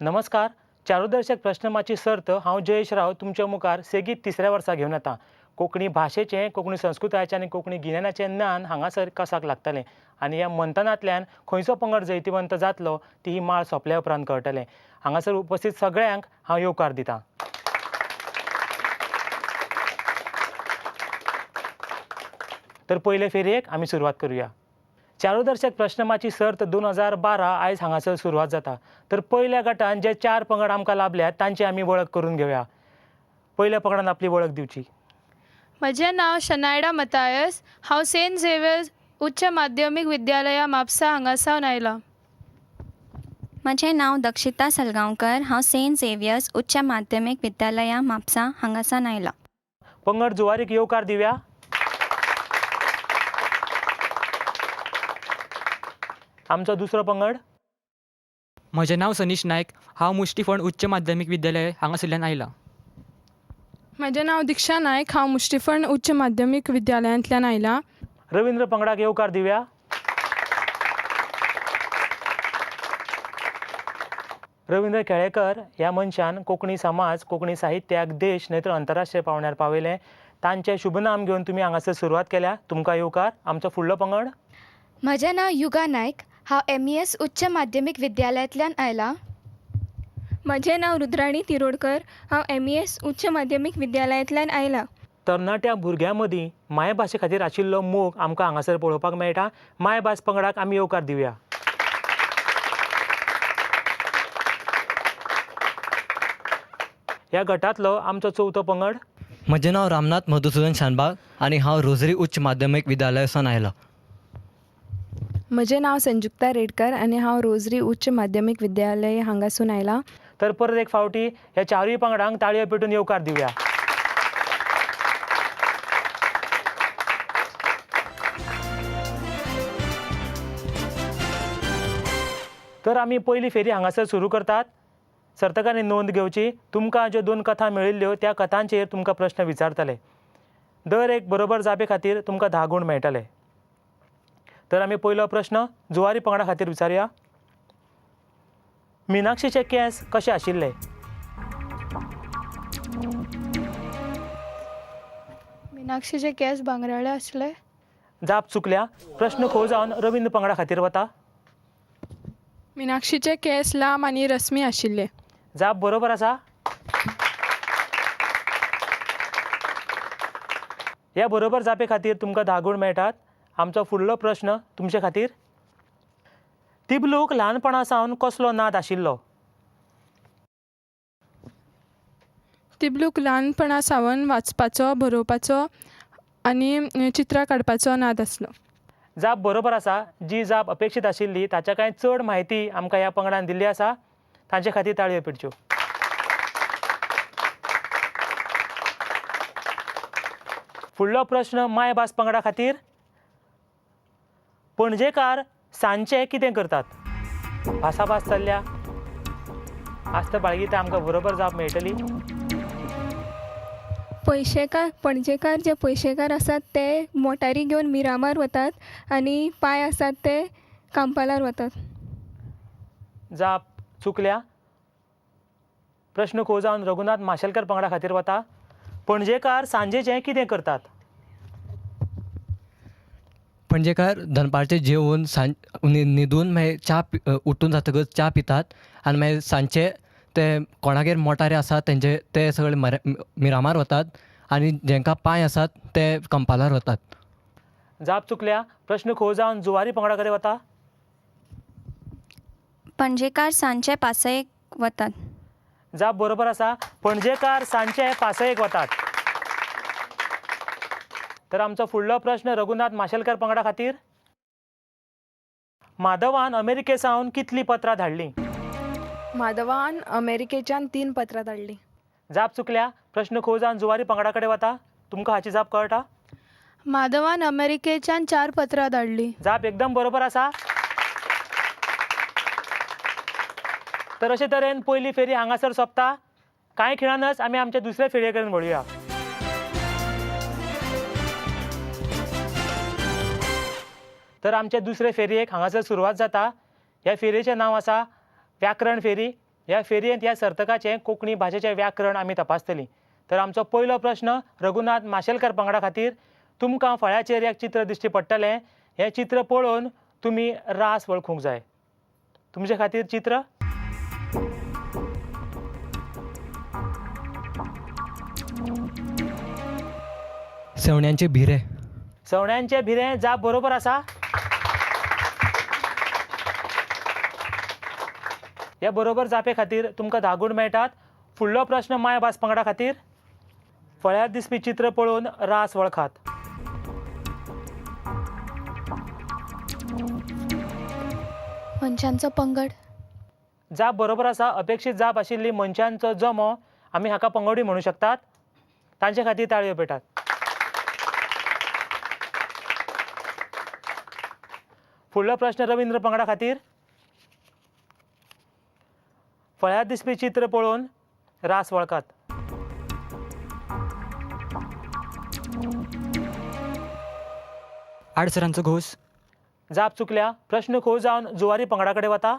नमस्कार. चारुदर्शक प्रश्नमाची सर्त हांव जयेश राव तुमच्या मुखार सेगीत तिसऱ्या वर्सा घेवन येता. कोंकणी भाशेचें, कोंकणी संस्कृतायेचें आनी कोंकणी गिन्यानाचें ज्ञान हांगासर कसाक लागतलें आनी ह्या मंथनांतल्यान खंयचो पंगड जैतिवंत जातलो ती ही माळ सोंपल्या उपरांत कळटलें. हांगासर उपस्थीत सगळ्यांक हांव येवकार दितां. तर पयले फेरयेक आमी सुरवात करुया. चारुदर्शक प्रश्नमाची सर्त 2012 आयज हांगासर सुरवात जाता. तर पयल्या गटान जे 4 पंगड आमकां लाभल्यात तांची आमी वळख करून घेवया. पयल्या पंगडान आपली वळख दिवची. म्हजें नांव शनायडा मतायस. हांव सेंट झेवियर्स उच्च माध्यमीक विद्यालया म्हापसा हांगासावन आयलां. म्हजें नांव दक्षिता सलगांवकर. हांव सेंट झेवियर्स उच्च माध्यमीक विद्यालया म्हापसा हांगासान आयलां. पंगड जुवारीक येवकार दिवया. आमचो दुसरो पंगड. म्हजें नांव सनीश नायक. हांव मुश्टीफंड उच्च माध्यमीक विद्यालय हांगासरल्यान आयलां. म्हजें नांव दीक्षा नायक. हांव मुश्टीफंड उच्च माध्यमीक विद्यालयांतल्यान आयलां. रवींद्र पंगडाक येवकार दिवया. रवींद्र केळेकर ह्या मनशान कोंकणी समाज, कोंकणी साहित्याक देश न्हय तर अंतरराष्ट्रीय पावंड्यार पावयलें. तांचें शुभनाम घेवन तुमी हांगासर सुरवात केल्या, तुमकां येवकार. आमचो फुडलो पंगड. म्हजें नांव युगा नायक. हांव MES उच्च माध्यमीक विद्यालयांतल्यान आयलां. म्हजें नांव रुद्राणी तिरोडकर. हांव MES उच्च माध्यमीक विद्यालयांतल्यान आयलां. तरणाट्या भुरग्यां मदीं मायभाशे खातीर आशिल्लो मोग आमकां हांगासर पळोवपाक मेळटा. मायभास पंगडाक आमी येवकार दिवया. ह्या गटांतलो आमचो चवथो पंगड. म्हजें नांव रामनाथ मधुसुदन शानबाग आनी हांव रोझरी उच्च माध्यमीक विद्यालयासान आयलां. म्हजें नांव संजुक्ता रेडकर आनी हांव रोझरी उच्च माध्यमीक विद्यालय हांगासून आयलां. तर परत एक फावटी ह्या चारूय पंगडांक ताळयो पेटून येवकार दिवया. तर आमी पयली फेरी हांगासर सुरू करतात. सर्तकांनी नोंद घेवची. तुमकां ज्यो 2 कथा मेळिल्ल्यो त्या कथांचेर तुमकां प्रश्न विचारतले. दर एक बरोबर जापे खातीर तुमकां 10 गूण मेळटले. तर आमी पयलो प्रश्न जुवारी पंगडा खातीर विचारुया. मिनाक्षीचे केंस कशे आशिल्ले? मिनाक्षीचे केंस भांगराळे आसले. जाप चुकल्या. प्रश्न खो जावन रवींद्र पंगडा खातीर वता. मिनाक्षीचे केंस लांब आनी रस्मी आशिल्ले. जाप बरोबर आसा. ह्या बरोबर जापे खातीर तुमकां 10 गूण मेळटात. आमचो फुडलो प्रश्न तुमचे खातीर. तिबलूक ल्हानपणा सावन कसलो नाद आशिल्लो? तिबलूक ल्हानपणा सावन वाचपाचो, बरोवपाचो आनी चित्रां काडपाचो नाद आसलो. जाप बरोबर आसा. जी जाप अपेक्षीत आशिल्ली ताच्या कांय चड म्हायती आमकां ह्या पंगडान दिल्ली आसा. तांचे खातीर ताळयो पेटच्यो. फुडलो प्रश्न मायभास पंगडा खातीर. पणजेकार सांजचे कितें करतात? भासाभास चल्ल्या. आस्त बाळगीता आमकां बरोबर जाप मेळटली. पयशेकार, पणजेकार जे पयशेकार आसात ते मोटारी घेवन मिरामार वतात आनी पांय आसात ते कांपालार वतात. जाप चुकल्या. प्रश्न खो जावन रघुनाथ माशेलकर पंगडा खातीर वता. पणजेकार सांजेचें कितें करतात? पणजेकार दनपारचें जेवन न्हिदून मागीर च्या उठून जातकच च्या पितात आनी मागीर सांजचे ते कोणागेर मोटारी आसात तेंचे ते सगळे मिरामार वतात आनी जेंकां पांय आसात ते कंपालार वतात. जाप चुकल्या. प्रश्न खो जावन जुवारी पंगडा कडेन वता. पणजेकार सांजचे पासयेक वतात. जाप बरोबर आसा. पणजेकार सांजचे पासयेक वतात. तर आमचो फुडलो प्रश्न रघुनाथ माशेलकर पंगडा खातीर. माधवान अमेरिके सावन कितलीं पत्रां धाडलीं? माधवान अमेरिकेच्यान 3 पत्रां धाडलीं. जाप चुकल्या. प्रश्न खो जावन जुवारी पंगडा कडेन वता. तुमकां हाची जाप कळटा? माधवान अमेरिकेच्यान 4 पत्रां धाडलीं. जाप एकदम बरोबर आसा. तर अशे तरेन पयली फेरी हांगासर सोंपता. कांय खिणानच आमी आमच्या दुसऱ्या फेरये कडेन वळुया. तर आमचे दुसरे फेरयेक हांगासर सुरवात जाता. ह्या फेरयेचें नांव आसा व्याकरण फेरी. ह्या फेरयेंत ह्या सर्तकाचें कोंकणी भाशेचें व्याकरण आमी तपासतलीं. तर आमचो पयलो प्रश्न रघुनाथ माशेलकर पंगडा खातीर. तुमकां फळ्याचेर एक चित्र दिश्टी पडटलें. हें चित्र पळोवन तुमी रास वळखूंक जाय. तुमचे खातीर चित्र. सवण्यांचे भिरे. सवण्यांचे भिरें जाप बरोबर आसा. ह्या बरोबर जापे खातीर तुमकां 10 गूण मेळटात. फुडलो प्रश्न मायभास पंगडा खातीर. फळ्यार दिसपी चित्र पळोवन रास वळखात. मनशांचो पंगड. जाप बरोबर आसा. अपेक्षीत जाप आशिल्ली मनशांचो जमो, आमी हाका पंगडी म्हणू शकतात. तांचे खातीर ताळयो पेटात. फुडलो प्रश्न रवींद्र पंगडा खातीर. फळ्यार दिसपी चित्र पळोवन रास वळखात. आडसरांचो घोस. जाप चुकल्या. प्रश्न खो जावन जुवारी पंगडा कडेन वता.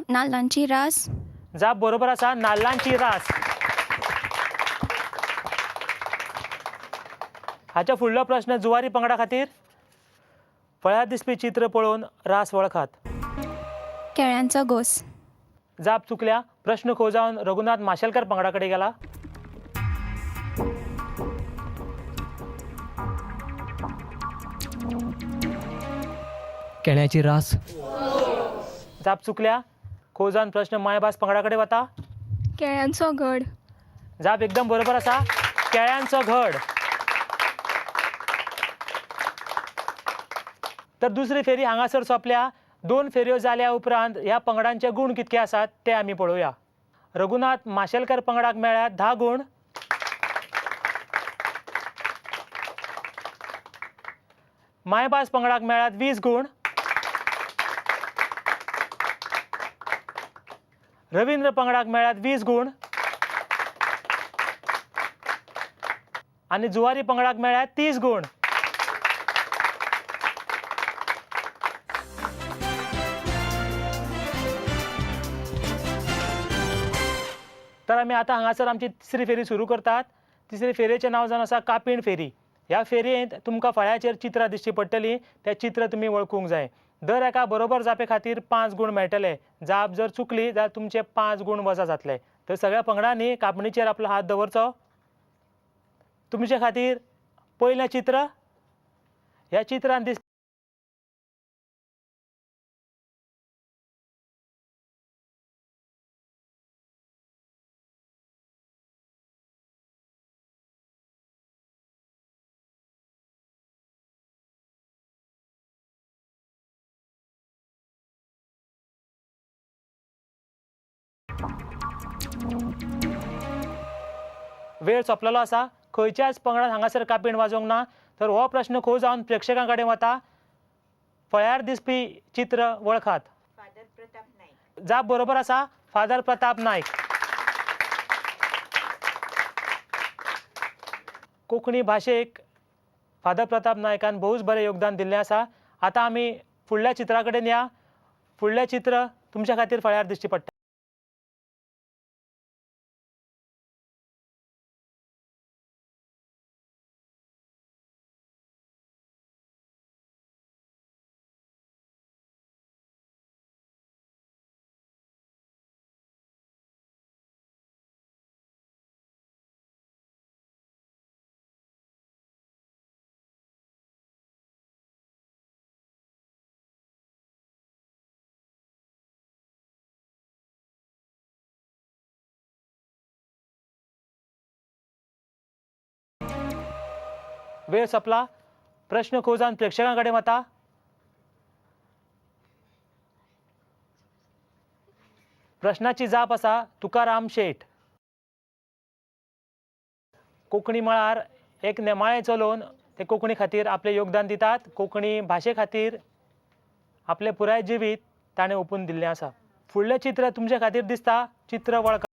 नाल्लांची रास. जाप बरोबर आसा. नाल्लांची रास. हाच्या फुडलो प्रश्न जुवारी पंगडा खातीर. फळ्यार दिसपी चित्र पळोवन रास वळखात. केळ्यांचो घोस. जाप चुकल्या. प्रश्न खो जावन रघुनाथ माशेलकर पंगडा कडेन गेला. केळ्याची रास. जाप चुकल्या. खो जावन प्रश्न मायभास पंगडा कडेन वता. केळ्यांचो घड. जाप एकदम बरोबर आसा. केळ्यांचो घड. तर दुसरी फेरी हांगासर सोंपल्या. 2 फेरयो जाल्या उपरांत ह्या पंगडांचे गूण कितके आसात ते आमी पळोवया. रघुनाथ माशेलकर पंगडाक मेळ्ळ्यात 10 गूण. मायभास पंगडाक मेळ्ळ्यात 20 गूण. रवींद्र पंगडाक मेळ्ळ्यात 20 गूण आनी जुवारी पंगडाक मेळ्ळ्यात 30 गूण. तर आमी आतां हांगासर आमची तिसरी फेरी सुरू करतात. तिसरी फेरयेचें नांव जावन आसा कापीण फेरी. ह्या फेरयेंत तुमकां फळ्याचेर चित्रां दिश्टी पडटलीं. तें चित्र तुमी वळखूंक जाय. दर एका बरोबर जापे खातीर 5 गूण मेळटले. जाप जर चुकली जाल्यार तुमचे 5 गूण वजा जातले. तर सगळ्या पंगडांनी कापणीचेर आपलो हात दवरचो. तुमचे खातीर पयलें चित्र. ह्या चित्रान दिस वेळ सोंपलेलो आसा. खंयच्याच पंगडान हांगासर कापीण वाजोवंक ना. तर हो प्रश्न खो जावन प्रेक्षकां कडेन वता. फळ्यार दिसपी चित्र वळखात. जाप बरोबर आसा. फादर प्रताप नायक. कोंकणी भाशेक फादर प्रताप नायकान भोवच बरें योगदान दिल्लें आसा. आतां आमी फुडल्या चित्रा कडेन या. फुडलें चित्र तुमच्या खातीर फळ्यार दिश्टी पडटा. वेळ सोंपला. प्रश्न खोजान प्रेक्षकां कडेन वता. प्रश्नाची जाप आसा तुकाराम शेट. कोंकणी मळार एक नेमाळें चलोवन ते कोंकणी खातीर आपलें योगदान दितात. कोंकणी भाशे खातीर आपलें पुराय जिवीत ताणें ओंपून दिल्लें आसा. फुडलें चित्र तुमचे खातीर दिसता. चित्र वळखा.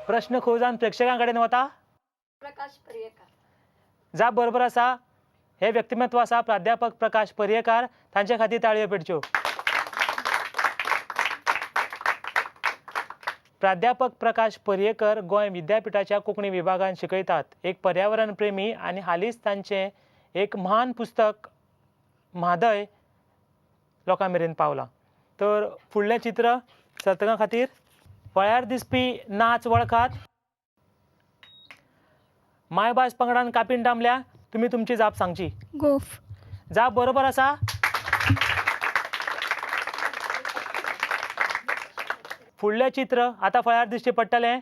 प्रश्न खोजान प्रेक्षकां कडेन वता. प्रकाश पर्येकार. जाप बरोबर आसा. हे व्यक्तिमत्व आसा प्राध्यापक प्रकाश पर्येकार. तांचे खातीर ताळयो पेटच्यो. प्राध्यापक प्रकाश पर्येकर गोंय विद्यापिठाच्या कोंकणी विभागान शिकयतात. एक पर्यावरण प्रेमी आनी हालींच तांचें एक म्हान पुस्तक म्हादय लोकां मेरेन पावलां. तर फुडलें चित्र सर्तकां खातीर फळ्यार दिसपी नाच वळखात. मायभास पंगडान कापीण दामल्या, तुमी तुमची जाप सांगची. गोफ. जाप बरोबर आसा. फुडलें चित्र आतां फळ्यार दिश्टी पडटलें.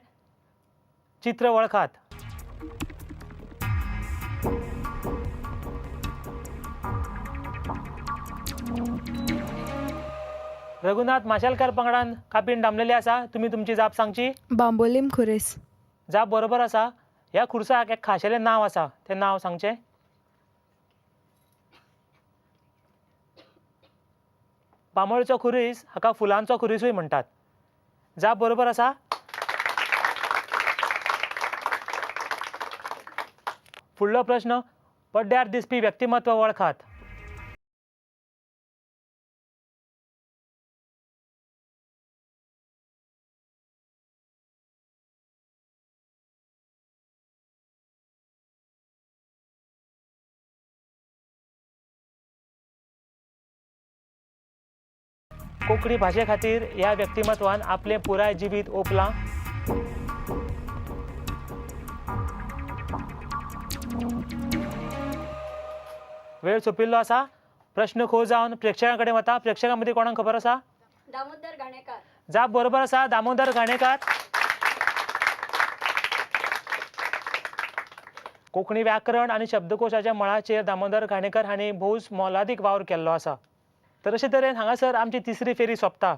चित्र वळखात. रघुनाथ माशेलकर पंगडान कापीण दामलेली आसा, तुमी तुमची जाप सांगची. बांबोलीम खुरेस. जाप बरोबर आसा. ह्या खुर्साक एक खाशेलें नांव आसा, तें नांव सांगचें. बांबोळचो खुरीस हाका फुलांचो खुरीसूय म्हणटात. जाप बरोबर आसा. फुडलो प्रश्न, पड्ड्यार दिसपी व्यक्तिमत्व वळखात. कोंकणी भाशे खातीर ह्या व्यक्तिमत्वान आपलें पुराय जिवीत ओंपलां. वेळ सोंपिल्लो आसा. प्रश्न खो जावन प्रेक्षकां कडेन वता. प्रेक्षकां मदीं कोणाक खबर आसा? दामोदर घाणेकार. जाप बरोबर आसा, दामोदर घाणेकार. कोंकणी व्याकरण आनी शब्दकोशाच्या मळाचेर दामोदर घाणेकर हांणी भोवच मोलादीक वावर केल्लो आसा. तर अशे तरेन हांगासर आमची तिसरी फेरी सोंपता.